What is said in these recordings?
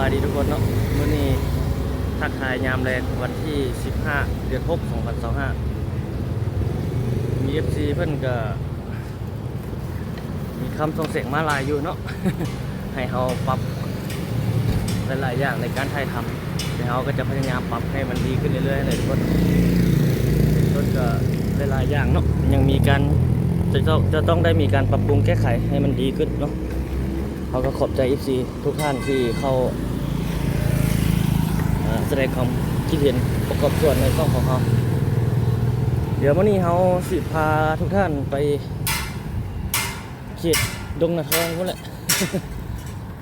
ສະບາຍດີທຸກຄົນເນາະ, ມື້ນີ້ທັກທາຍຍາມແລງ ວັນທີສິບຫ້າ ເດືອນຫົກ ສອງພັນຊາວຫ້າ ມີເອັຟຊີເພິ່ນກໍມີຄຳສົ່ງສຽງມາຫຼາຍຢູ່ເນາະ ໃຫ້ເຮົາປັບຫຼາຍໆຢ່າງໃນການຖ່າຍທຳ, ແຕ່ເຮົາກໍຈະພະຍາຍາມປັບໃຫ້ມັນດີຂຶ້ນເລື້ອຍໆແຫຼະທຸກຄົນ. ເປັນຕົ້ນກໍຫຼາຍໆຢ່າງເນາະ ຍັງມີການ ຈະຕ້ອງ ຈະຕ້ອງໄດ້ມີການປັບປຸງແກ້ໄຂໃຫ້ມັນດີຂຶ້ນເນາະ. ເຮົາກໍຂອບໃຈເອັຟຊີ ທຸກທ່ານທີ່ເຂົ້າ ເອີ ສະແດງຄວາມຄິດເຫັນປະກອບສ່ວນໃນຊ່ອງຂອງເຮົາ. ດຽວມື້ນີ້ເຮົາຊິພາທຸກທ່ານໄປເຂດດົງນາທອງພຸ້ນແຫຼະ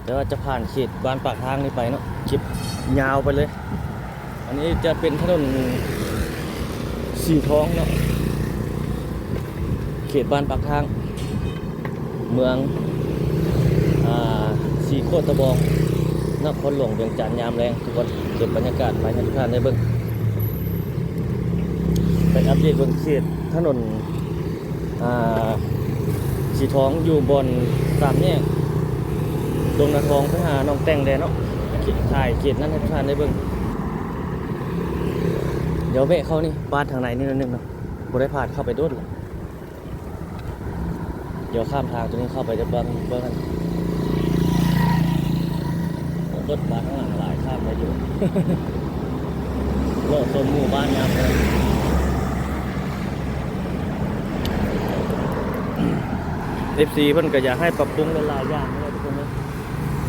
ແຕ່ວ່າຈະຜ່ານເຂດບ້ານປາກທາງນີ້ໄປເນາະ ເກັບຍາວໄປເລີຍ. ອັນນີ້ຈະເປັນຖະໜົນສີທອງເນາະ ເຂດບ້ານປາກທາງ ເມືອງ ອ່າ ສີໂຄດຕະບອງ ນະຄອນຫຼວງວຽງຈັນ ຍາມແລງທຸກຄົນ. ເກັບບັນຍາກາດໄວ້ໃຫ້ທຸກທ່ານໄດ້ເບິ່ງ ໄປອັບເດດເບິ່ງເຂດຖະໜົນ ອ່າ ສີທອງ ຢູ່ບ່ອນສາມແຍກດົງນາທອງໄປຫາໜອງແຕ່ງແດ່ເນາະ, ຖ່າຍເຂດນັ້ນໃຫ້ທຸກທ່ານໄດ້ເບິ່ງ. ດຽວແວະເຂົ້ານີ້ ບາດທາງໃນນີ້ໜ້ອຍໜຶ່ງເນາະ, ບໍ່ໄດ້ຜ່ານເຂົ້າໄປດົນແລ້ວ. ດຽວຂ້າມທາງຕົວນີ້ເຂົ້າໄປ ດຽວເບິ່ງ ເບິ່ງກັນ. ລົດມາທາງຫຼັງຫຼາຍ ຂ້າມໄດ້ຢູ່. ເລາະຊົມໝູ່ບ້ານຍາມແລງ. ເອັຟຊີເພິ່ນກໍຢາກໃຫ້ປັບປຸງຫຼາຍໆຢ່າງເນາະທຸກຄົນເນາະ,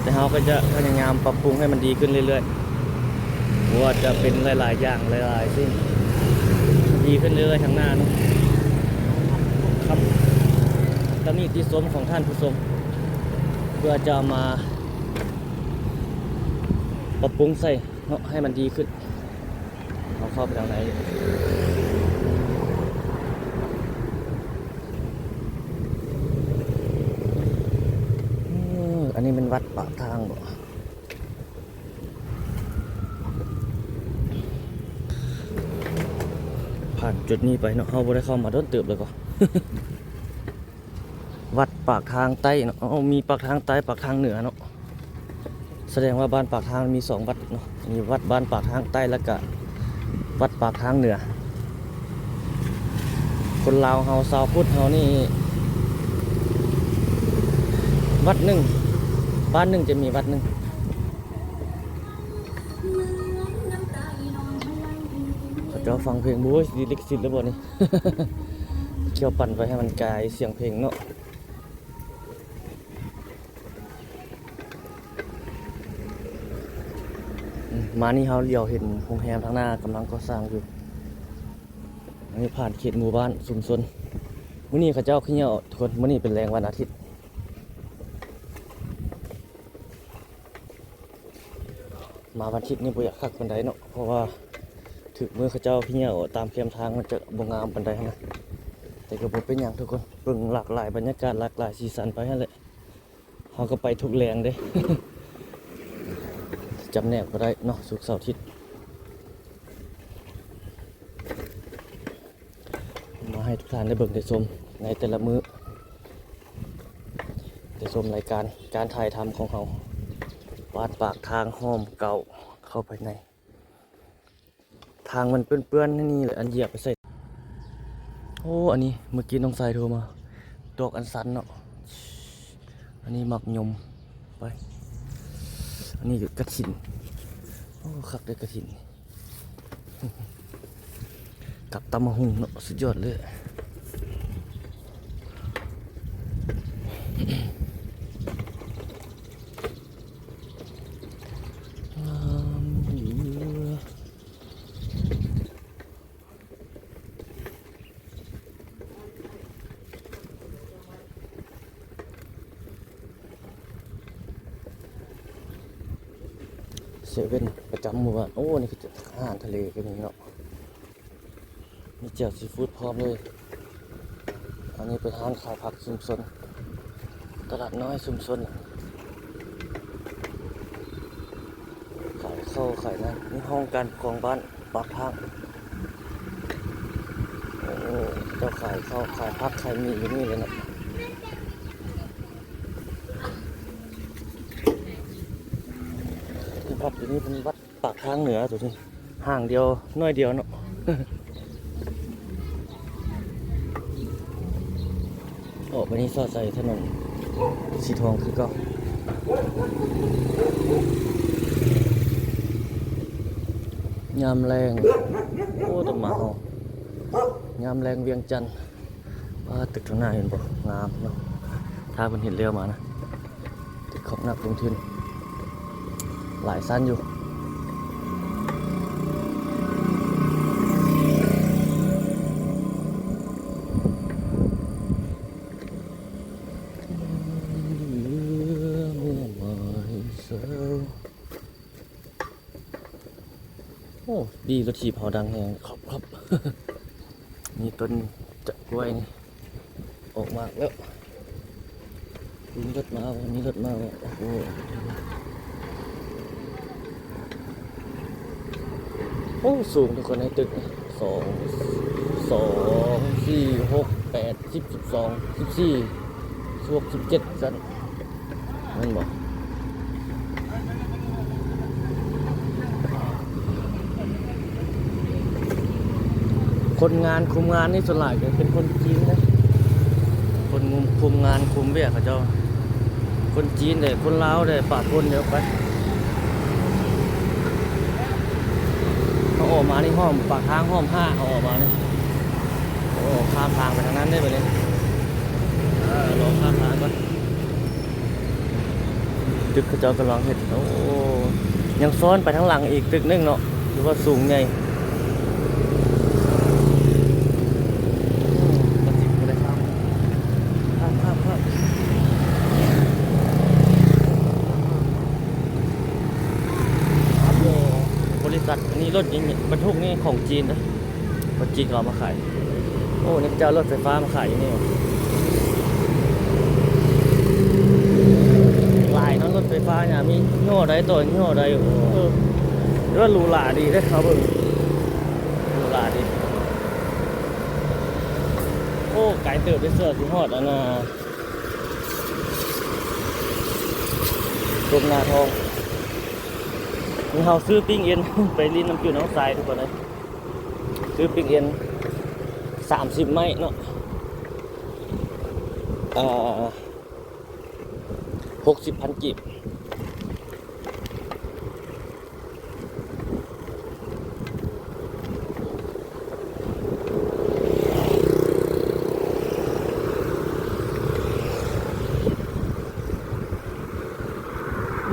ແຕ່ເຮົາກໍຈະພະຍາຍາມປັບປຸງໃຫ້ມັນດີຂຶ້ນເລື້ອຍໆ. ບໍ່ວ່າຈະເປັນຫຼາຍໆຢ່າງ ຫຼາຍໆສິ່ງ ດີຂຶ້ນເລື້ອຍໆທາງໜ້າເນາະ. ຄຳຕຳໜິຕິຊົມຂອງທ່ານຜູ້ຊົມ ເພື່ອຈະເອົາມາປັບປຸງໃສ່ເນາະ ໃຫ້ມັນດີຂຶ້ນ. ເຮົາເຂົ້າໄປທາງໃນ. ເອີ ອັນນີ້ແມ່ນວັດປາກທາງບໍ? ຜ່ານຈຸດນີ້ໄປເນາະ, ເຮົາບໍ່ໄດ້ເຂົ້າມາດົນເຕີບແລ້ວກໍ. ວັດປາກທາງໃຕ້ເນາະ, ເອົາ ມີປາກທາງໃຕ້ ປາກທາງເໜືອເນາະ. ສະແດງວ່າບ້ານປາກທາງມີສອງວັດເນາະ, ມີວັດບ້ານປາກທາງໃຕ້ ແລ້ວກະວັດປາກທາງເໜືອ. ຄົນລາວເຮົາ ຊາວພຸດເຮົານີ້ ວັດໜຶ່ງ ບ້ານໜຶ່ງຈະມີວັດໜຶ່ງ. ເຂົາເຈົ້າຟັງເພງ ໂອ້ຍ ລິຂະສິດແລ້ວບໍ່ນີ້? ກ່ຽວປັ່ນໄປໃຫ້ມັນກາຍສຽງເພງເນາະ. ອືມ ມານີ້ເຮົາຫຼຽວເຫັນໂຮງແຮມທາງໜ້າກຳລັງກໍ່ສ້າງຢູ່. ອັນນີ້ຜ່ານເຂດໝູ່ບ້ານຊຸມຊົນ. ມື້ນີ້ເຂົາເຈົ້າຂີ້ເຫຍື້ອອອກທຸກຄົນ, ມື້ນີ້ເປັນແລງວັນອາທິດ. ມາວັນທິດນີ້ບໍ່ຢາກຄັກປານໃດເນາະ, ເພາະວ່າຖືກມື້ເຂົາເຈົ້າຂີ້ເຫຍື້ອອກຕາມແຄມທາງ ມັນຈະບໍ່ງາມປານໃດຫັ້ນນະ. ແຕ່ກໍບໍ່ເປັນຫຍັງທຸກຄົນ, ເບິ່ງຫຼາກຫຼາຍບັນຍາກາດ ຫຼາກຫຼາຍສີສັນໄປຫັ້ນແຫຼະ. ເຮົາກໍໄປທຸກແລງເດ້, ຈຳແນກບໍ່ໄດ້ເນາະ, ສຸກເສົາທິດ. ມາໃຫ້ທຸກທ່ານໄດ້ເບິ່ງໄດ້ຊົມໃນແຕ່ລະມື້, ໄດ້ຊົມລາຍການ ການຖ່າຍທຳຂອງເຮົາ. ວາດປາກທາງອ້ອມເກົ່າເຂົ້າໄປໃນ ທາງມັນເປື້ອນໆ ນີ້ແຫຼະ ອັນຢຽບໄປໃສ່. ໂອ້ ອັນນີ້ເມື່ອກີ້ນ້ອງຊາຍໂທມາ, ດອກອັນຊັນເນາະ. ອັນນີ້ໝາກຍົມ ໄປ. ອັນນີ້ກະຖິນ. ໂອ້ ຄັກເດ້ກະຖິນ. ກັບຕຳບັກຫຸ່ງເນາະ ສຸດຍອດເລີຍ. ງາມເຫຼືອ. ເຊເວັ່ນປະຈຳໝູ່ບ້ານ. ໂອ້ ນີ້ຄືອາຫານທະເລກໍມີເນາະ, ມີແຈ່ວຊີຟູດພ້ອມເລີຍ. ອັນນີ້ເປັນຮ້ານຂາຍຜັກຊຸມຊົນ. ຕະຫຼາດນ້ອຍຊຸມຊົນ ຂາຍເຂົ້າຂາຍນ້ຳ. ມີຫ້ອງການປະຄອງບ້ານປາກທາງ. ໂອ້ ເຂົາເຈົ້າຂາຍເຂົ້າ ຂາຍຜັກ ຂາຍໝີ່ຢູ່ນີ້ເລີຍເນາະ. ວັດຢູ່ນີ້ເປັນວັດປາກທາງເໜືອໂຕນີ້ ຫ້າງດຽວ ໜ້ອຍດຽວເນາະ. ອອກໄປນີ້ຊອດໃສ່ຖະໜົນສີທອງຄືເກົ່າ. ຍາມແລງ ໂອ້ ຕົ້ນໝາກເຮົາ ຍາມແລງວຽງຈັນ. ປາດ ຕຶກທາງໜ້າເຫັນບໍ່? ງາມເນາະ ຖ້າເພິ່ນເຮັດແລ້ວມານະ ຕຶກຂອບໜ້າລົງທຶນຫຼາຍຊັ້ນຢູ່. ໂອ້ ດີລົດຖີບເຮົາດັງແຮງ ຂອບໆ. ມີຕົ້ນຈະກ້ວຍນີ້ອອກໝາກແລ້ວ. ມີລົດມາແລ້ວ ມີລົດມາແລ້ວ. ໂອ້ໂຫ ໂອ້ ສູງທຸກຄົນ ໃນຕຶກນີ້ ສອງ ສອງ ສີ່ ຫົກ ແປດ ສິບ ສິບສອງ ສິບສີ່ ສິບຫົກ ສິບເຈັດຊັ້ນ. ແມ່ນບໍ່? ຄົນງານຄຸມງານນີ້ສ່ວນຫຼາຍກໍເປັນຄົນຈີນເດ້ ຄົນງຸມ ຄຸມງານຄຸມວຽກເຂົາເຈົ້າ ຄົນຈີນເດ້ ຄົນລາວເດ້ ປະປົນຢູ່ໄປ. ເຮົາອອກມານີ້ ອ້ອມປາກທາງ ອ້ອມຫ້າ ເຮົາອອກມານີ້. ໂອ້ ຂ້າມທາງໄປທາງນັ້ນເດ້ບັດນີ້. ເອີ ລອງຂ້າມທາງກ່ອນ. ຕຶກເຂົາເຈົ້າກຳລັງເຮັດ ໂອ້ ຍັງຊ້ອນໄປທາງຫຼັງອີກຕຶກໜຶ່ງເນາະ ຖືວ່າສູງໃຫຍ່. ບໍລິສັດນີ້ ລົດນີ້ ບັນທຸກນີ້ຂອງຈີນເດີ. ຄົນຈີນເຂົາເອົາມາຂາຍ. ໂອ້ ນີ້ເຂົາເຈົ້າເອົາລົດໄຟຟ້າມາຂາຍຢູ່ນີ້. ຫຼາຍເນາະ ລົດໄຟຟ້ານີ້ ມີຍີ່ຫໍ້ໃດຕໍ່ຍີ່ຫໍ້ໃດ. ໂອ້ ເອີ ແຕ່ວ່າຫຼູຫຼາດີເດ້ ເຮົາເບິ່ງ ຫຼູຫຼາດີ. ໂອ້ ໄກເຕີບເດ້ ເຊື່ອຊິຮອດອັນນ່າ ຕົງນາທອງ. ນີ້ເຮົາຊື້ປີ້ງເອັນໄປຫຼິ້ນນຳຈຸນ້ອງຊາຍທຸກຄົນເອີຍ. ຊື້ປີ້ງເອັນສາມສິບໄມ້ເນາະ ເອີ ຫົກສິບພັນກີບ.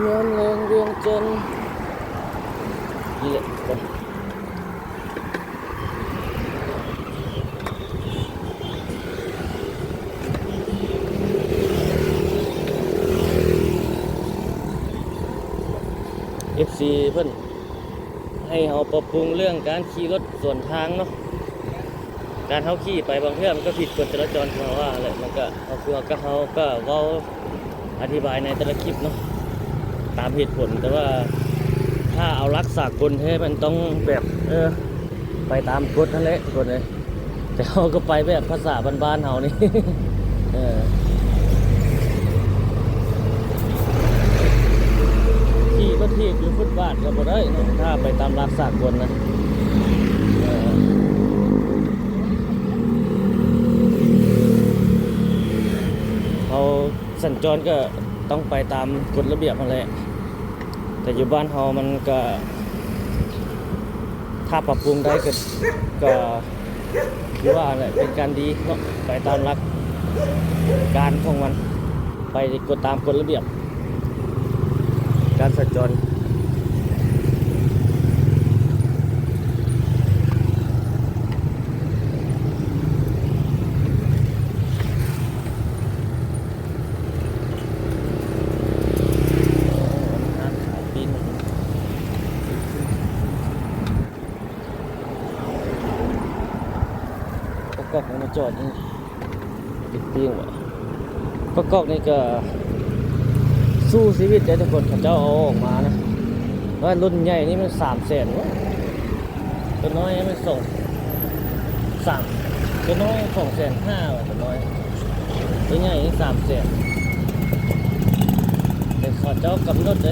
ຍາມແລງວຽງຈັນ ນີ້ແຫຼະ ເອັຟຊີ ເພິ່ນໃຫ້ເຮົາປັບປຸງເລື່ອງການຂີ່ລົດສວນທາງເນາະ. ການເຮົາຂີ່ໄປບາງເທື່ອມັນກໍຜິດກົດຈະລາຈອນ ຄືເຮົາວ່າແຫຼະ. ມັນກໍ ເຮົາ ຄືເຮົາກໍ ເຮົາກໍເວົ້າ ອະທິບາຍໃນແຕ່ລະຄລິບເນາະ ຕາມເຫດຜົນ. ແຕ່ວ່າຖ້າເອົາຫຼັກສາກົນແທ້ ມັນຕ້ອງແບບ ເອີ ໄປຕາມກົດຫັ້ນແຫຼະທຸກຄົນເອີຍ. ແຕ່ເຮົາກໍໄປແບບພາສາບ້ານໆເຮົານີ້ ເອີ ຂີ່ລົດຖີບຢູ່ຟຸດບາດກໍບໍ່ໄດ້ເນາະ ຖ້າໄປຕາມຫຼັກສາກົນນະ. ເອີ ເຮົາ ສັນຈອນກໍຕ້ອງໄປຕາມກົດລະບຽບຫັ້ນແຫຼະ. ແຕ່ຢູ່ບ້ານເຮົາມັນກໍ ຖ້າປັບປຸງໄດ້ກໍ ກໍຄືວ່າແຫຼະ ເປັນການດີເນາະ ໄປຕາມຫຼັກການຂອງມັນ ໄປກົດ ຕາມກົດລະບຽບການສັນຈອນ. ຮ້ານຂາຍປີ້ງ ປາກອກຍັງມາຈອດຢູ່ ປີ້ງ ປາກອກນີ້ກໍສູ້ຊີວິດເດ້ທຸກຄົນ ເຂົາເຈົ້າເອົາອອກມານະ. ວ່າລຸ້ນໃຫຍ່ນີ້ມັນສາມແສນ ໂຕນ້ອຍມັນສອງ ສາມ ໂຕນ້ອຍສອງແສນຫ້າວ່າ ໂຕນ້ອຍ ໂຕໃຫຍ່ນີ້ສາມແສນ. ແຕ່ເຂົາເຈົ້າກຳນົດເດ້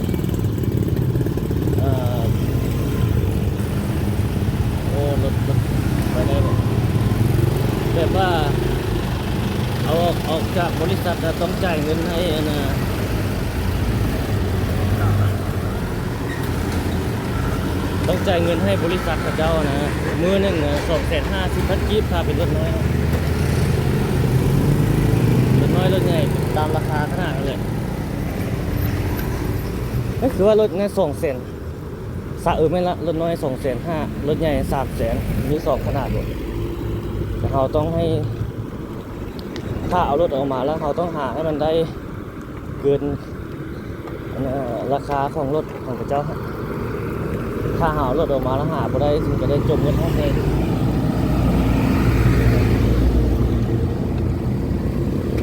ບໍລິສັດຕ້ອງຈ່າຍເງິນໃຫ້ອັນນ່າ ຕ້ອງຈ່າຍເງິນໃຫ້ບໍລິສັດເຂົາເຈົ້ານະ ມື້ໜຶ່ງສອງແສນຫ້າສິບພັນກີບ ຖ້າເປັນລົດນ້ອຍ ລົດນ້ອຍລົດໃຫຍ່ຕາມລາຄາຂະໜາດນັ້ນແຫຼະ. ເອີ ຄືວ່າລົດໃຫຍ່ສອງແສນ ສະ ເອີ ແມ່ນລະ ລົດນ້ອຍສອງແສນຫ້າ ລົດໃຫຍ່ສາມແສນ ມີສອງຂະໜາດ. ແຕ່ເຮົາຕ້ອງໃຫ້ ຖ້າເອົາລົດອອກມາແລ້ວ ເຮົາຕ້ອງຫາໃຫ້ມັນໄດ້ເກີນ ອັນ ເອີ ລາຄາຂອງລົດຂອງເຂົາເຈົ້າ. ຖ້າເຮົາເອົາລົດອອກມາແລ້ວຫາບໍ່ໄດ້ ເຊິ່ງຈະໄດ້ຈົມເງິນໃຫ້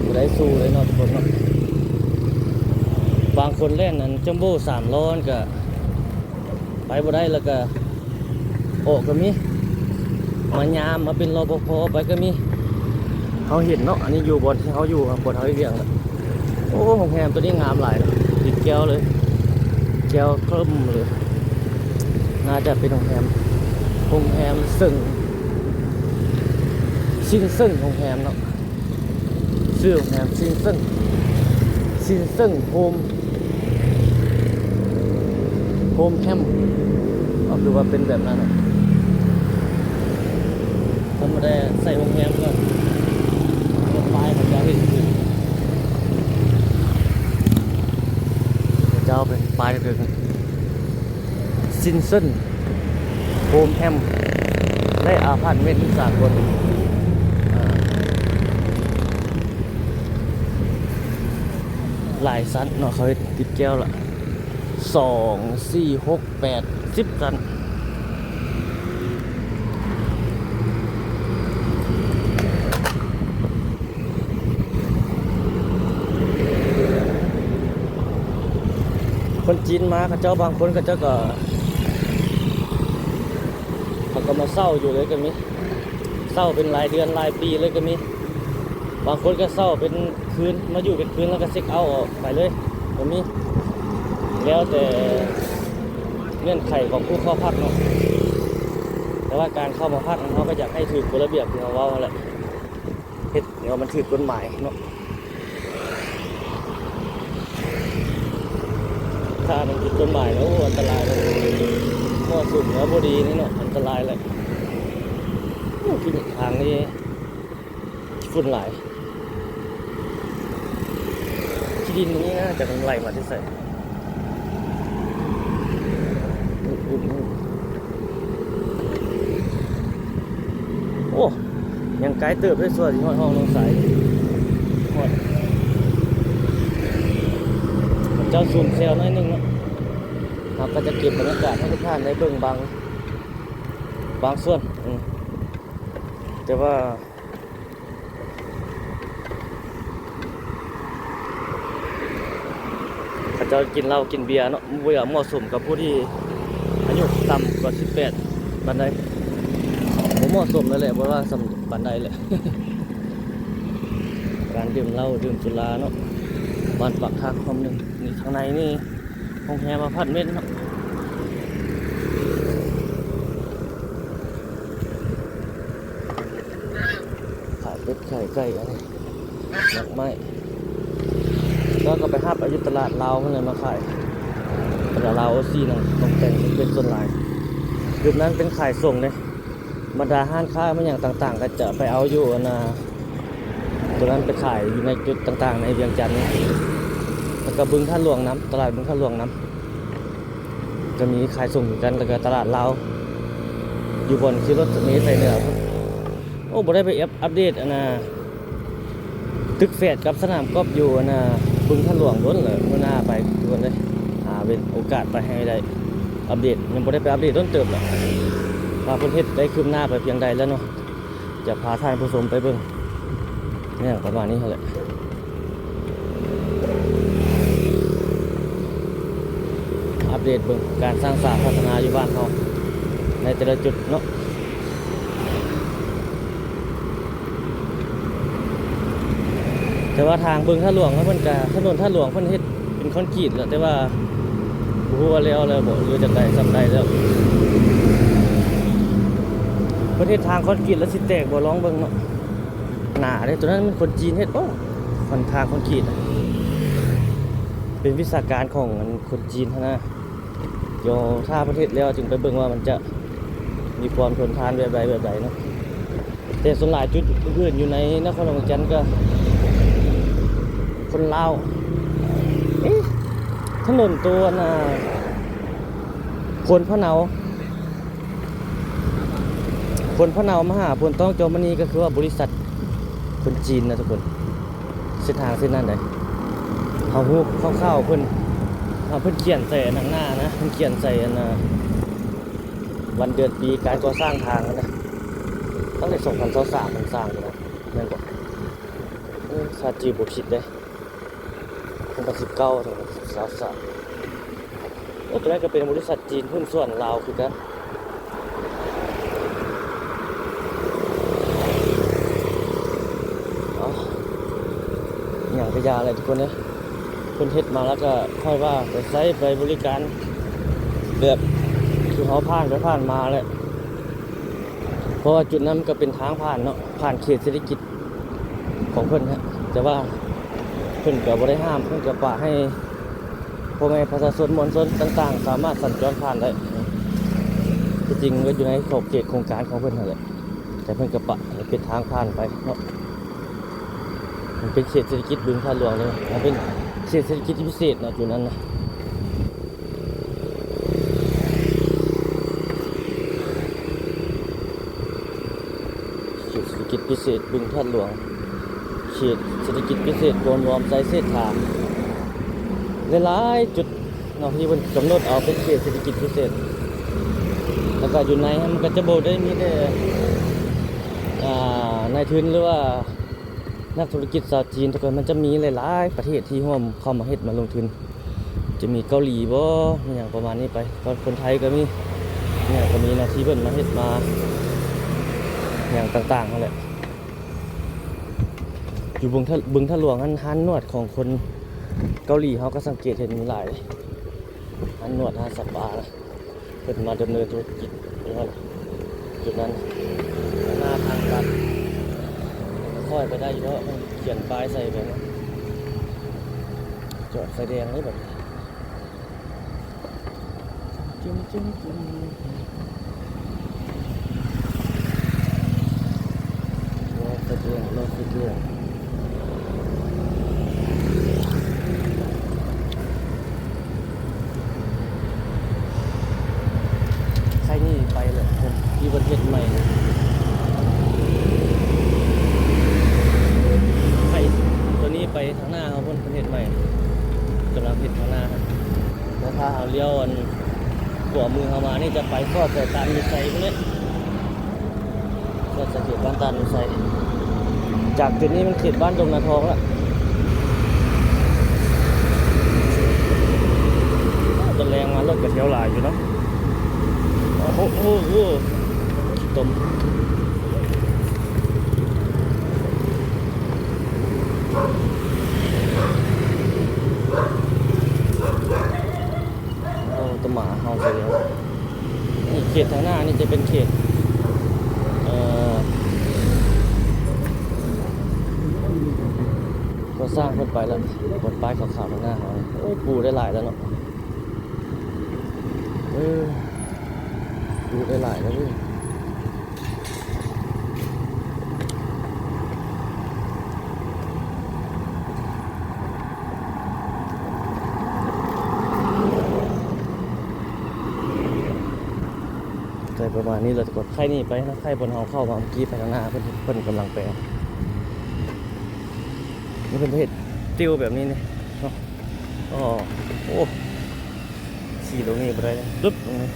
ບໍ່ໄດ້ສູ້ເລີຍເນາະທຸກຄົນເນາະ. ບາງຄົນແລ່ນອັນ Jumbo ສາມລໍ້ ມັນກະ ໄປບໍ່ໄດ້ ແລ້ວກະອອກກະມີ ມາຍາມ ມາເປັນ ລປພ ໄປກະມີ. ເຮົາເຫັນເນາະ ອັນນີ້ຢູ່ບ່ອນທີ່ເຮົາຢູ່ ບ່ອນເຮົາເຮັດວຽກນະ. ໂອ້ ໂຮງແຮມໂຕນີ້ງາມຫຼາຍນະ ຕິດແກ້ວເລີຍ ແກ້ວເຄິ່ມເລີຍ. ໜ້າຈະເປັນໂຮງແຮມ ໂຮງແຮມເຊິ່ງ ຊິນເຊິ່ງ ໂຮງແຮມເນາະ. ຊື່ໂຮງແຮມຊິນເຊິ່ງ ຊິນເຊິ່ງໂຮມ ໂຮມແຮມ ກໍຄືວ່າເປັນແບບນັ້ນນະ. ທຳມະດາໃສ່ໂຮງແຮມກໍ ປ້າຍເຂົາເຈົ້າເຮັດຄື ເຂົາເຈົ້າເປັນປ້າຍຄື ຊິນເຊິ່ງ ໂຮມແຮມ ແລະ ອາພາດເມັນສາກົນ ອາ ຫຼາຍຊັ້ນເນາະ ເຂົາເຮັດຕິດແກ້ວລະ ສອງ ສີ່ ຫົກ ແປດ ສິບຊັ້ນ. ຄົນຈີນມາ ເຂົາເຈົ້າ ບາງຄົນເຂົາເຈົ້າກໍ ເຂົາກໍມາເຊົ່າຢູ່ເລີຍກໍມີ ເຊົ່າເປັນລາຍເດືອນລາຍປີເລີຍກໍມີ. ບາງຄົນກໍເຊົ່າເປັນຄືນ ມາຢູ່ເປັນຄືນ ແລ້ວກໍເຊັກເອົາອອກໄປເລີຍກໍມີ ແລ້ວແຕ່ເງື່ອນໄຂຂອງຜູ້ເຂົ້າພັກເນາະ. ແຕ່ວ່າການເຂົ້າມາພັກ ເຮົາກໍຢາກໃຫ້ຖືກກົດລະບຽບທີ່ເຮົາເວົ້າຫັ້ນແຫຼະ ເຮັດໃຫ້ມັນຖືກກົດໝາຍເນາະ. ຖ້າມັນຜິດກົດໝາຍແລ້ວ ໂອ້ ອັນຕະລາຍເລີຍ ໝໍ້ສຸມແລ້ວບໍ່ດີນີ້ເນາະ ອັນຕະລາຍແຫຼະ. ໂອ້ ທີ່ທາງນີ້ຝຸ່ນຫຼາຍ ຂີ້ດິນນີ້ນະ ຈັກມັນໄຫຼມາແຕ່ໃສ. ໂອ້ ຍັງໄກເຕີບເດ້ ສ່ວນຊິຮອດຫ້ອງນ້ອງສາຍ ຮອດ ເຈົ້າຊູມແຊວໜ້ອຍໜຶ່ງເນາະ. ເຮົາກໍຈະເກັບບັນຍາກາດໃຫ້ທຸກທ່ານໄດ້ເບິ່ງບາງ ບາງສ່ວນ ອື ແຕ່ວ່າ ເຂົາເຈົ້າກິນເຫຼົ້າກິນເບຍເນາະ ບໍ່ຢາກເໝາະສົມກັບຜູ້ທີ່ອາຍຸຕ່ຳກວ່າສິບແປດປານໃດ ບໍ່ເໝາະສົມແລ້ວແຫຼະ ບໍ່ວ່າສ່ຳປານໃດແຫຼະ ການດື່ມເຫຼົ້າດື່ມສຸລາເນາະ. ບ້ານປາກທາງຄອມໜຶ່ງ ນີ້ທາງໃນນີ້ ໂຮງແຮມອາພາດເມັນເນາະ ຂາຍເປັດຂາຍໄກ່ ອັນນີ້ດອກໄມ້ ແລ້ວກໍໄປຮັບເອົາຢູ່ຕະຫຼາດລາວພຸ້ນແຫຼະມາຂາຍ ຕະຫຼາດລາວໂອຊີນະ ຂອງແຕ່ງເປັນສ່ວນຫຼາຍ ຈຸດນັ້ນເປັນຂາຍສົ່ງເດ້. ບັນດາຮ້ານຄ້າແມ່ນຫຍັງຕ່າງໆ ກໍຈະໄປເອົາຢູ່ອັນນ່າ ຕົວນັ້ນໄປຂາຍຢູ່ໃນຈຸດຕ່າງໆໃນວຽງຈັນນີ້ ແລ້ວກໍບຶງທາດຫຼວງນຳ ຕະຫຼາດບຶງທາດຫຼວງນຳ ກໍມີຂາຍສົ່ງຄືກັນ ແລ້ວກໍຕະຫຼາດລາວ ຢູ່ບ່ອນຂີ່ລົດເມໄປເໜືອພຸ້ນ. ໂອ້ ບໍ່ໄດ້ໄປອັບ ອັບເດດອັນນ່າ ຕຶກແຝດກັບສະໜາມກອບຢູ່ອັນນ່າ ບຶງທາດຫຼວງດົນແລ້ວ ມື້ໜ້າໄປທຸກຄົນເອີຍ ຫາເວລາໂອກາດໄປໃຫ້ໄດ້ອັບເດດ ຍັງບໍ່ໄດ້ໄປອັບເດດດົນເຕີບແລ້ວ ວ່າເພິ່ນເຮັດໄດ້ຄືບໜ້າໄປພຽງໃດແລ້ວເນາະ ຈະພາທ່ານຜູ້ຊົມໄປເບິ່ງ ແນວປະມານນີ້ຫັ້ນແຫຼະ ອັບເດດເບິ່ງການສ້າງສາພັດທະນາຢູ່ບ້ານເຮົາໃນແຕ່ລະຈຸດເນາະ. ແຕ່ວ່າທາງບຶງທາດຫຼວງເພິ່ນກະ ຖະໜົນທາດຫຼວງເພິ່ນເຮັດເປັນຄອນກຣີດແລ້ວ ແຕ່ວ່າບໍ່ຮູ້ວ່າແລ້ວແລ້ວບໍ່ ຫຼືຈັ່ງໃດ ສ່ຳໃດແລ້ວ ເພິ່ນເຮັດທາງຄອນກຣີດແລ້ວຊິແຕກບໍ່ ລອງເບິ່ງເນາະ. ໜາເດ້ ໂຕນັ້ນແມ່ນຄົນຈີນເຮັດບໍ່? ຂ້ອນຂ້າງຄອນກຣີດ ເປັນວິຊາການຂອງອັນຄົນຈີນຫັ້ນນະ. ດຽວຖ້າເພິ່ນເຮັດແລ້ວຈຶ່ງໄປເບິ່ງວ່າມັນຈະມີຄວາມທົນທານແບບໃດແບບໃດເນາະ. ແຕ່ສ່ວນຫຼາຍຈຸດອື່ນໆຢູ່ໃນນະຄອນຫຼວງວຽງຈັນກໍຄົນລາວ. ເອະ ຖະໜົນຕົວອັນນ່າ ໂພນພະເນົາ ໂພນພະເນົາມາຫາໂພນຕ້ອງຈອມມະນີ ກໍຄືວ່າບໍລິສັດຄົນຈີນນະທຸກຄົນ. ເສັ້ນທາງເສັ້ນນັ້ນໃດ ເຮົາຮູ້ຄ່າວໆ ເພິ່ນ ເພິ່ນຂຽນໃສ່ອັນຂ້າງໜ້ານະ ເພິ່ນຂຽນໃສ່ອັນນ່າ ວັນເດືອນປີການກໍ່ສ້າງທາງຫັ້ນນະ ຕັ້ງແຕ່ສອງພັນຊາວສາມເພິ່ນສ້າງຢູ່ນະ ແມ່ນບໍ່? ເອີ ຖ້າຈື່ບໍ່ຜິດເດ້ ສອງພັນສິບເກົ້າ ສອງພັນຊາວສາມ. ໂອ້ ຕົວນັ້ນກໍເປັນບໍລິສັດຈີນຫຸ້ນສ່ວນລາວຄືກັນ. ເອົາ ຫຍັງກະຢ່າແຫຼະທຸກຄົນເອີຍ ເພິ່ນເຮັດມາແລ້ວກໍຄ່ອຍວ່າໄປໃຊ້ໄປບໍລິການ ແບບທີ່ເຮົາຜ່ານໄປຜ່ານມາແຫຼະ. ເພາະວ່າຈຸດນັ້ນມັນກໍເປັນທາງຜ່ານເນາະ ຜ່ານເຂດເສດຖະກິດຂອງເພິ່ນນະ ແຕ່ວ່າເພິ່ນກໍບໍ່ໄດ້ຫ້າມ ເພິ່ນກໍປະໃຫ້ພໍ່ແມ່ປະຊາຊົນມວນຊົນຕ່າງໆ ສາມາດສັນຈອນຜ່ານໄດ້. ທີ່ຈິງມັນກໍຢູ່ໃນຂອບເຂດໂຄງການຂອງເພິ່ນຫັ້ນແຫຼະ ແຕ່ເພິ່ນກໍປະໃຫ້ເປັນທາງຜ່ານໄປເນາະ. ມັນເປັນເຂດເສດຖະກິດບຶງທາດຫຼວງເລີຍ ມັນເປັນເຂດເສດຖະກິດພິເສດເນາະ ຈຸດນັ້ນນະ. ເຂດເສດຖະກິດພິເສດບຶງທາດຫຼວງ ເຂດເສດຖະກິດພິເສດໂພນລວມໄຊເສດຖາ ຫຼາຍໆຈຸດເນາະ ທີ່ເພິ່ນກຳນົດເອົາເປັນເຂດເສດຖະກິດພິເສດ. ແລ້ວກໍຢູ່ໃນຫັ້ນມັນກໍຈະບໍ່ໄດ້ມີແຕ່ ອ່າ ນາຍທຶນ ຫຼືວ່ານັກທຸລະກິດຊາວຈີນ ແຕ່ກໍມັນຈະມີຫຼາຍໆປະເທດທີ່ຮ່ວມເຂົ້າມາເຮັດມາລົງທຶນ. ຈະມີເກົາຫຼີບໍ ມີຫຍັງປະມານນີ້ໄປ ຄົນໄທກໍມີ ຫຍັງກໍມີເນາະ ທີ່ເພິ່ນມາເຮັດມາຫຍັງຕ່າງໆຫັ້ນແຫຼະ. ຢູ່ບຶງທະ ບຶງທາດຫຼວງຫັ້ນ ຮ້ານນວດຂອງຄົນເກົາຫຼີ ເຮົາກໍສັງເກດເຫັນມີຫຼາຍ ຮ້ານນວດ ຮ້ານສະປານະ. ເພິ່ນມາດຳເນີນທຸລະກິດຢູ່ຫັ້ນ ຈຸດນັ້ນ ໜ້າທາງຕັດ ຄ່ອຍໄປໄດ້ຢູ່ດອກ ມັນຂຽນປ້າຍໃສ່ແບບນັ້ນ. ຈອດໄຟແດງເລີຍບັດນີ້ ຈຶ່ງໆໆ. ລໍໄຟແດງ ລໍໄຟແດງ. ໄຄນີ້ໄປແລ້ວ ທີ່ເພິ່ນເຮັດໃໝ່ ໄຄຕົວນີ້ໄປທາງໜ້າເຮົາພຸ້ນ ເພິ່ນເຮັດໃໝ່ ກຳລັງເຮັດທາງໜ້າ. ແລ້ວຖ້າເຮົາລ້ຽວອັນຂວາມືເຮົາມານີ້ ຈະໄປສອດໃສ່ຕາດມີໄຊພຸ້ນແຫຼະ. ກໍຈະເຂດບ້ານຕາດມີໄຊ ຈາກຈຸດນີ້ມັນເຂດບ້ານດົງນາທອງລະ. ຕອນແລງມາລົດກໍແຖວຫຼາຍຢູ່ເນາະ. ໂອ້ໂຫ ໂອ້ໂຫ ຂີ້ຕົມ. ໂອ້ ຕະໝາເຮົາຊະແລ້ວ. ນີ້ເຂດທາງໜ້ານີ້ຈະເປັນເຂດ ເອີ ກໍ່ສ້າງເພິ່ນໄປແລ້ວ ບົນປ້າຍຂາວໆທາງໜ້າເຮົາ. ໂອ້ ປູໄດ້ຫຼາຍແລ້ວເນາະ. ເອີ ປູໄດ້ຫຼາຍແລ້ວເວີ້ຍ. ໄກປະມານນີ້ແຫຼະທຸກຄົນ. ໄຄນີ້ໄປນະ ໄຄບ່ອນເຮົາເຂົ້າມາເມື່ອກີ້ໄປທາງໜ້າ ເພິ່ນ ເພິ່ນກຳລັງແປ ນີ້ເພິ່ນເຮັດຕິວແບບນີ້ນີ້ເນາະ. ອໍ ໂອ້ ຂີ່ລົງນີ້ບໍ່ໄດ້ເດ້ ປຶບລົງນີ້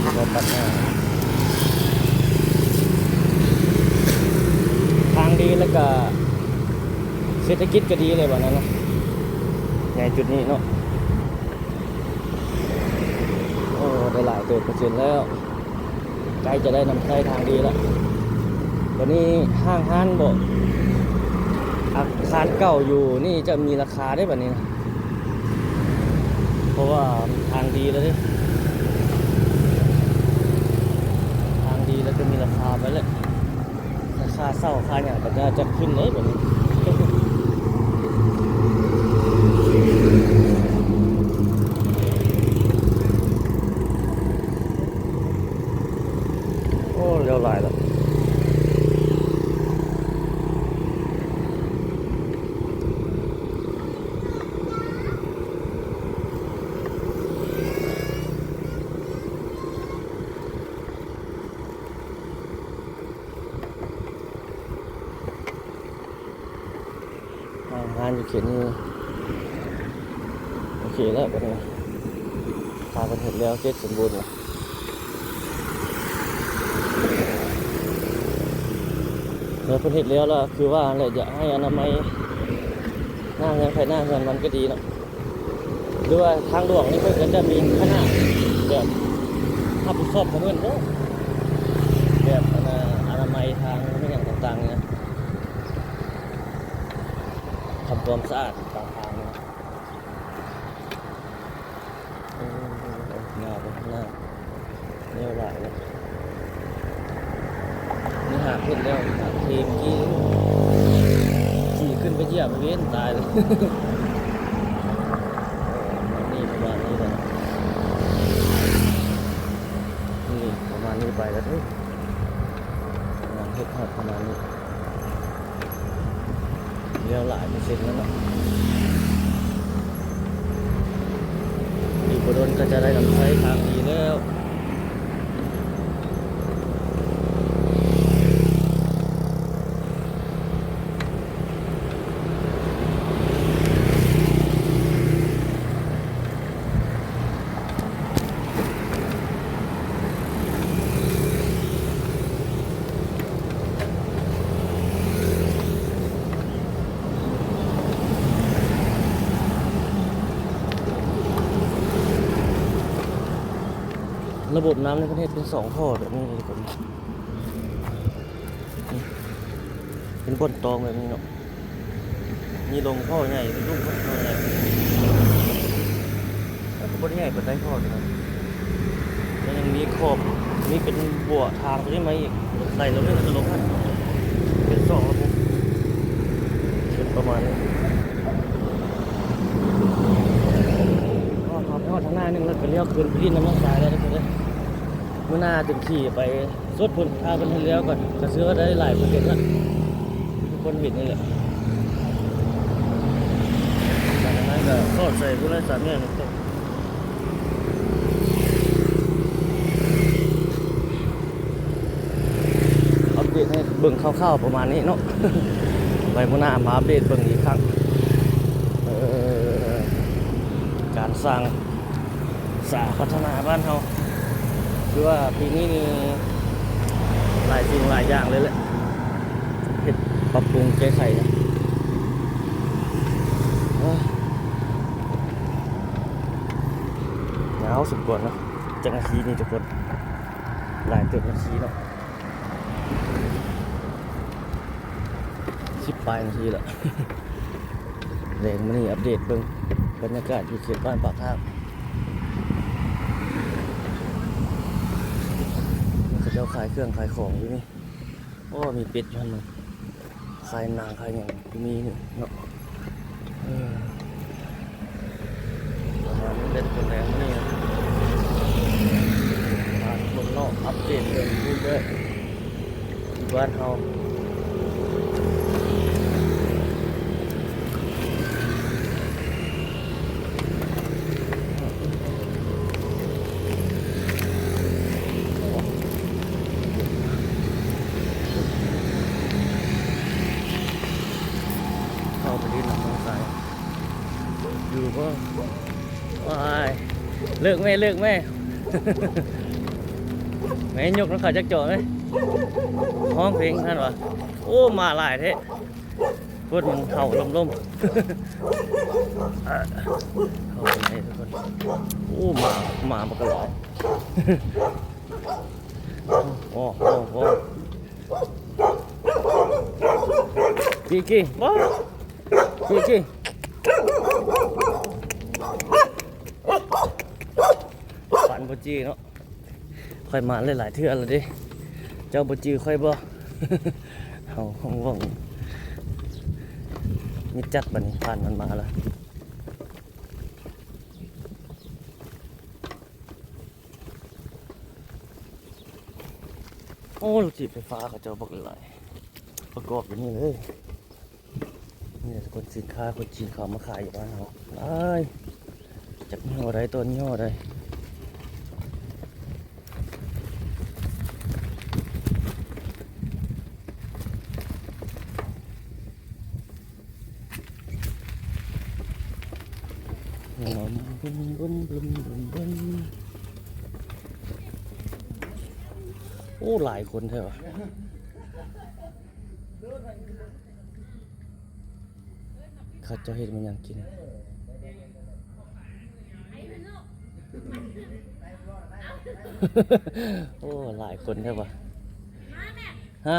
ແລ້ວຕັດໜ້າ ທາງດີ ແລ້ວກະເສດຖະກິດກໍດີເລີຍບັດນັ້ນນະ ໃນຈຸດນີ້ເນາະ. ໂອ້ ໄດ້ຫຼາຍເຕີບເປີເຊັນແລ້ວ ໃກ້ຈະໄດ້ນຳໃຊ້ທາງດີແລ້ວ. ບັດນີ້ຫ້າງຮ້ານບໍ ອາຄານເກົ່າຢູ່ນີ້ຈະມີລາຄາເດ້ບັດນີ້ນະ ເພາະວ່າທາງດີແລ້ວເດ້. ນັ້ນແຫຼະ ຄ່າເຊົ່າຄ່າຫຍັງກໍຈະ ຈະຂຶ້ນເດ້ບັດນີ້. ໂອ້ ແລ້ວຫຼາຍແລ້ວ. ອ່າ ງານຢູ່ເຂດນີ້ ໂອເຄແລ້ວບັດນີ້ ຖ້າເພິ່ນເຮັດແລ້ວເສັດສົມບູນແລ້ວ ແລ້ວເພິ່ນເຮັດແລ້ວລະ ຄືວ່າແຫຼະ ຢາກໃຫ້ອະນາໄມ ໜ້າເຮືອນໃຜໜ້າເຮືອນມັນກໍດີເນາະ. ຫຼືວ່າທາງຫຼວງນີ້ເພິ່ນກໍຈະມີຄະນະແບບຮັບຜິດຊອບຂອງເພິ່ນເນາະ ແບບ ອັນນ່າ ອະນາໄມທາງອີ່ຫຍັງຕ່າງໆນີ້ນະ ທຳຄວາມສະອາດຕາມທາງນີ້ນະ. ເອີ ງາມເນາະ ແນວຫຼາຍເນາະ. ນີ້ຫາກເຮັດແລ້ວ ຫາກເທມທີ່ ຂີ່ຂຶ້ນໄປຢຽບເວນຕາຍເລີຍ. ນີ້ປະມານນີ້ແຫຼະ ນີ້ປະມານນີ້ໄປແລ້ວເດີ ປະມານເຮັດຮອດປະມານນີ້. ແລ້ວຫຼາຍເປີເຊັນແລ້ວເນາະ ອີກບໍ່ດົນກໍຈະໄດ້ນຳໃຊ້ທາງດີແລ້ວ. ລະບົບນ້ຳນີ້ເພິ່ນເຮັດເປັນສອງທໍ່ແບບນີ້ເລີຍທຸກຄົນ ເປັນບ່ອນຕອງແບບນີ້ເນາະ. ມີລົງທໍ່ໃຫຍ່ ເປັນລຸ່ມທໍ່ໃຫຍ່ ແຕ່ກໍບໍ່ໄດ້ໃຫຍ່ປານໃດທໍ່ນີ້ ແລ້ວຍັງມີຂອບ ມີເປັນບົວທາງຕົວນີ້ມາອີກ ໄຫຼລົງນີ້ແລ້ວກໍລົງ ເປັນສອງລະບົບ ເປັນປະມານນີ້. ຮອດ ຮອດທາງໜ້າໜຶ່ງແລ້ວກໍລ້ຽວຄືນໄປຫຼິ້ນນຳນ້ອງຊາຍແລ້ວເດີ. ມື້ໜ້າຈຶ່ງຂີ່ໄປສຸດພຸ້ນ ຖ້າເພິ່ນເຮັດແລ້ວກໍ ກໍຊື່ວ່າໄດ້ຫຼາຍເປີເຊັນລະ ທຸກຄົນເຫັນນີ້ແຫຼະ. ຈາກນັ້ນກໍສອດໃສ່ພຸ້ນລະສາມແຍກນີ້. ອັບເດດໃຫ້ເບິ່ງຄ່າວໆປະມານນີ້ເນາະ ໄວ້ມື້ໜ້າມາອັບເດດເບິ່ງອີກຄັ້ງ. ເອີ ການສ້າງ ສາພັດທະນາບ້ານເຮົາ ຄືວ່າປີນີ້ນີ້ຫຼາຍສິ່ງຫຼາຍຢ່າງເລີຍແຫຼະ ເຮັດປັບປຸງແກ້ໄຂນະ. ໂອ້ຍ ຍາວສົມຄວນເນາະ ຈັກນາທີນີ້ທຸກຄົນ ຫຼາຍເຕີບນາທີເນາະ. ສິບປາຍນາທີລະ ແລງມື້ນີ້ອັບເດດເບິ່ງບັນຍາກາດຢູ່ເຂດບ້ານປາກທາງ ເຂົາເຈົ້າຂາຍເຄື່ອງຂາຍຂອງຢູ່ນີ້. ໂອ້ ມີເປັດຢູ່ຫັ້ນ ຂາຍໜັງຂາຍຫຍັງ ມີນີ້ເນາະ. ເອີ ປະມານນີ້ແຫຼະ ທຸກຄົນ ແລງມື້ນີ້ ພາທຸກຄົນເນາະ ອັບເດດເລື່ອງຢູ່ເດີ ຢູ່ບ້ານເຮົາ. ເຂົ້າໄປຫຼິ້ນນຳນ້ອງຊາຍຢູ່ບໍ່? ວ້າຍ ເລີກແມ່ ເລີກແມ່ ແມ່ຍົກນຳເຂົາຈັກຈອກແມ່ ຮ້ອງເພງຫັ້ນຫວາ. ໂອ້ ໝາຫຼາຍແທ້. ເພິ່ນເຫົ່າລົມໆ ເຂົ້າໄປໃນທຸກຄົນ. ໂອ້ ໝາ ໝາມັນກໍຫຼາຍ. ໂອ້ ໂອ້ ໂອ້ ກີ້ ກີ້ ບໍ່ ກີ້ ກີ້ ປັ່ນບໍ່ຈີ້ເນາະ. ຂ້ອຍມາຫຼາຍໆເທື່ອແລ້ວເດ້ ເຈົ້າບໍ່ຈື່ຂ້ອຍບໍ່? ເຮົາຫວ່ອງມິດຈັດ ບາດນີ້ຜ່ານມັນມາລະ. ໂອ້ ລົດຖີບໄຟຟ້າເຂົາເຈົ້າບັກຫຼາຍ ປະກອບຢູ່ນີ້ເລີຍ. ນີ້ແຫຼະທຸກຄົນ ສິນຄ້າຄົນຈີນເຂົາເອົາມາຂາຍຢູ່ບ້ານເຮົາຫຼາຍ ຈັກຍີ່ຫໍ້ໃດ ຕົ້ນຍີ່ຫໍ້ໃດ. ໂອ້ ຫຼາຍຄົນແທ້ຫວາ. ເຂົາເຈົ້າເຮັດມັນຫຍັງກິນ? ໂອ້ ຫຼາຍຄົນແທ້ຫວາ. ຮະ?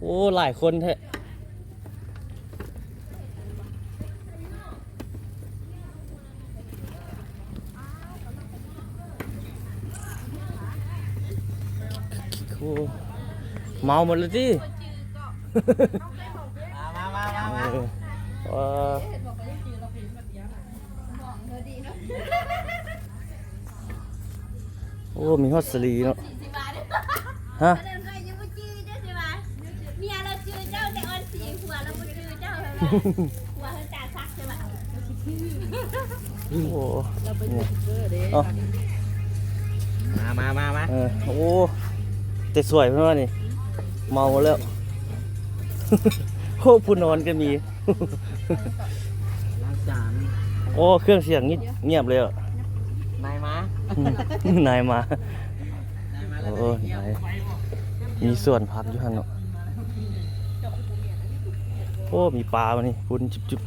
ໂອ້ ຫຼາຍຄົນແທ້. ໂອ້ ເມົາໝົດແລ້ວຕິ? ມາ ມາ ມາ ມາ ເອີ ເອີ ໂອ້ ມີຮອດສາລີເນາະ. ຮະ? ເມຍລາວຈື່ເຈົ້າແຕ່ອ່ອນສີ ຜົວລາວບໍ່ຈື່ເຈົ້າ. ໂອ້ ມາ ມາ ມາ ມາ ເອີ ໂອ້ ແຕ່ສວຍເພິ່ນວ່ານີ້ ເມົາແລ້ວ. ໂອ້ ຜູ້ນອນກໍມີ. ລ້າງຈານ. ໂອ້ ເຄື່ອງສຽງງຽບ ງຽບເລີຍ. ນາຍມາ ອືມ ນາຍມາ. ໂອ້ ນາຍ ມີສວນຜັກຢູ່ຫັ້ນເນາະ. ໂອ້ ມີປາວະນີ້ ປຸ້ນຈິບໆ.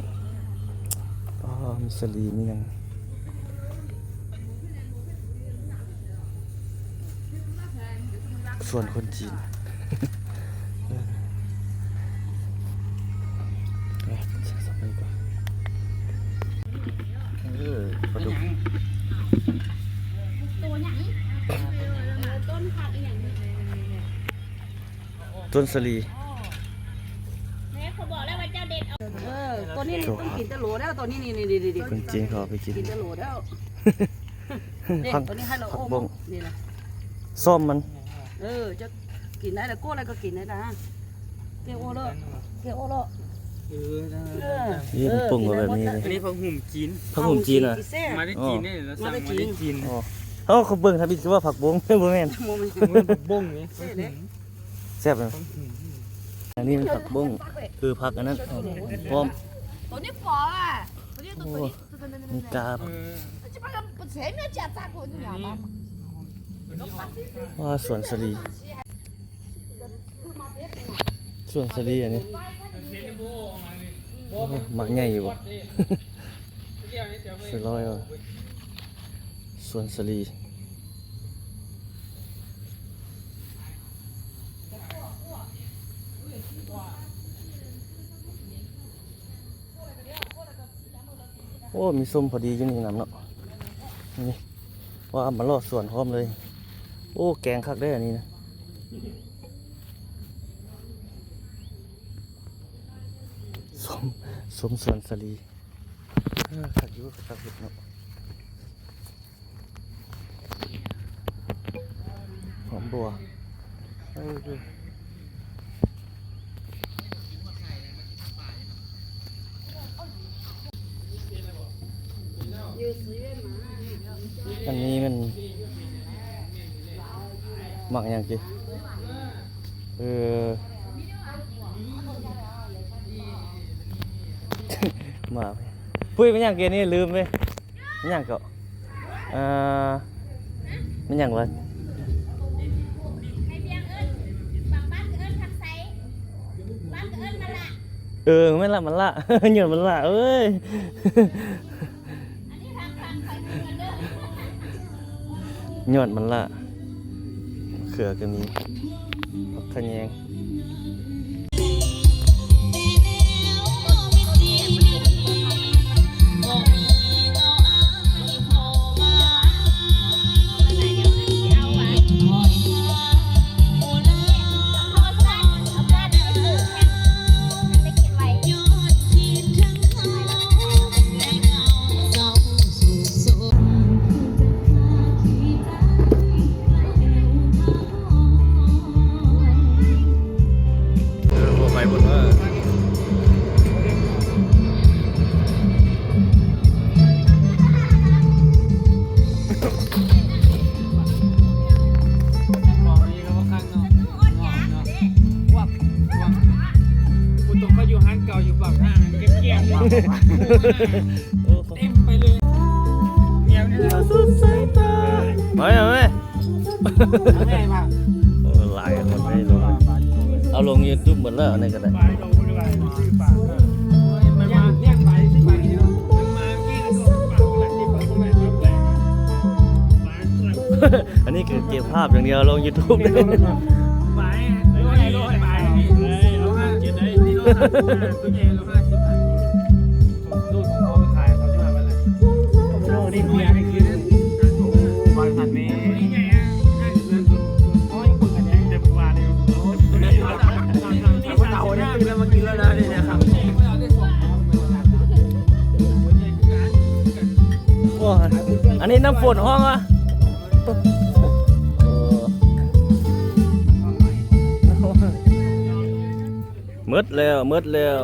ອໍ ມີສາລີ ມີຫຍັງ. ສວນຄົນຈີນ. ເອີ ປາດຸກ ໂຕຫຍັງ? ຕົ້ນຜັກອີ່ຫຍັງ? ຕົ້ນສາລີ. ແມ່ ຂ້ອຍບອກແລ້ວວ່າເຈົ້າເດັດເອົາ. ເອີ ຕົວນີ້ນີ້ຕ້ອງກິນແຕ່ໂຫຼແລ້ວ ຕົວນີ້ນີ້ ຄົນຈີນເຂົາເອົາໄປກິນ ກິນແຕ່ໂຫຼແລ້ວ. ນີ້ ຜັກ ຕົວນີ້ໃຫ້ລາວ ຜັກບົ້ງ ນີ້ນະ ຊອມມັນ. ເອີ ຈະກິນໄດ້ລະ ໂກ້ລະກໍກິນໄດ້ນະ. ເກໂອເລ ເກໂອເລ. ເອີ ເອີ ນີ້ ເອີ ປຸງແບບນີ້. ອັນນີ້ຜັກຫຸ້ມຈີນ ຜັກຫຸ້ມຈີນນະ. ມາຈາກຈີນເດ້ ລາວສັ່ງມາຈາກຈີນ. ອໍ ເຮົາເບິ່ງທຳອິດຄືວ່າຜັກບົ້ງ ບໍ່ແມ່ນ ບໍ່ແມ່ນ ຜັກບົ້ງນີ້. ແຊບເລີຍ. ອັນນີ້ມັນຜັກບົ້ງ ຄືຜັກອັນນັ້ນ ຫອມປ້ອມ. ໂຕນີ້ພໍລະ ໂຕນີ້ ໂຕນີ້ ມີກາ. ເອີ ວ່າສວນສາລີ ສວນສາລີອັນນີ້. ໂອ້ ໝາກໃຫຍ່ຢູ່ບໍ່? ສວນສາລີ. ໂອ້ ມີສົ້ມພໍດີຢູ່ນີ້ນຳເນາະ. ນີ້ ວ່າມາເລາະສວນພ້ອມເລີຍ. ໂອ້ ແກງຄັກເດ້ອັນນີ້ນະ. ສົ້ມ ສົ້ມສວນສາລີ. ເອີ ຄັກຢູ່ ຄັກເຮັດເນາະ. ຫອມບົວ. ເອີ ອັນນີ້ມັນໝາກຫຍັງຕິ? ເອີ ໝາກ ປຸ້ຍ ແມ່ນຫຍັງເກນີ້? ລືມເວີຍ. ແມ່ນຫຍັງເກາະ? ເອີ ແມ່ນຫຍັງວະ? ເອີ ແມ່ນລະ ມັນລະ ຍອດມັນລະເອີຍ. ຍອດມັນລະ ເຂືອກໍມີ ຜັກຂະແຍງ. ເກົ່າຢູ່ປາກທາງ ແກ້ງໆ ເຕັມໄປເລີຍ ດຽວນີ້ສຸດສາຍຕາ ໄປເອົາໄປ ເອົາໄດ້ວ່າ ໂອ້ ຫຼາຍຄົນໄດ້ລົງ ເອົາລົງຢູທູບໝົດແລ້ວ ອັນນີ້ກໍໄດ້ ອັນນີ້ຄືເກັບພາບຢ່າງດຽວລົງຢູທູບເດ້. ໂອ້ ອັນນີ້ນ້ຳຝົນຮ້ອງວະ ເໝິດແລ້ວ ເໝິດແລ້ວ.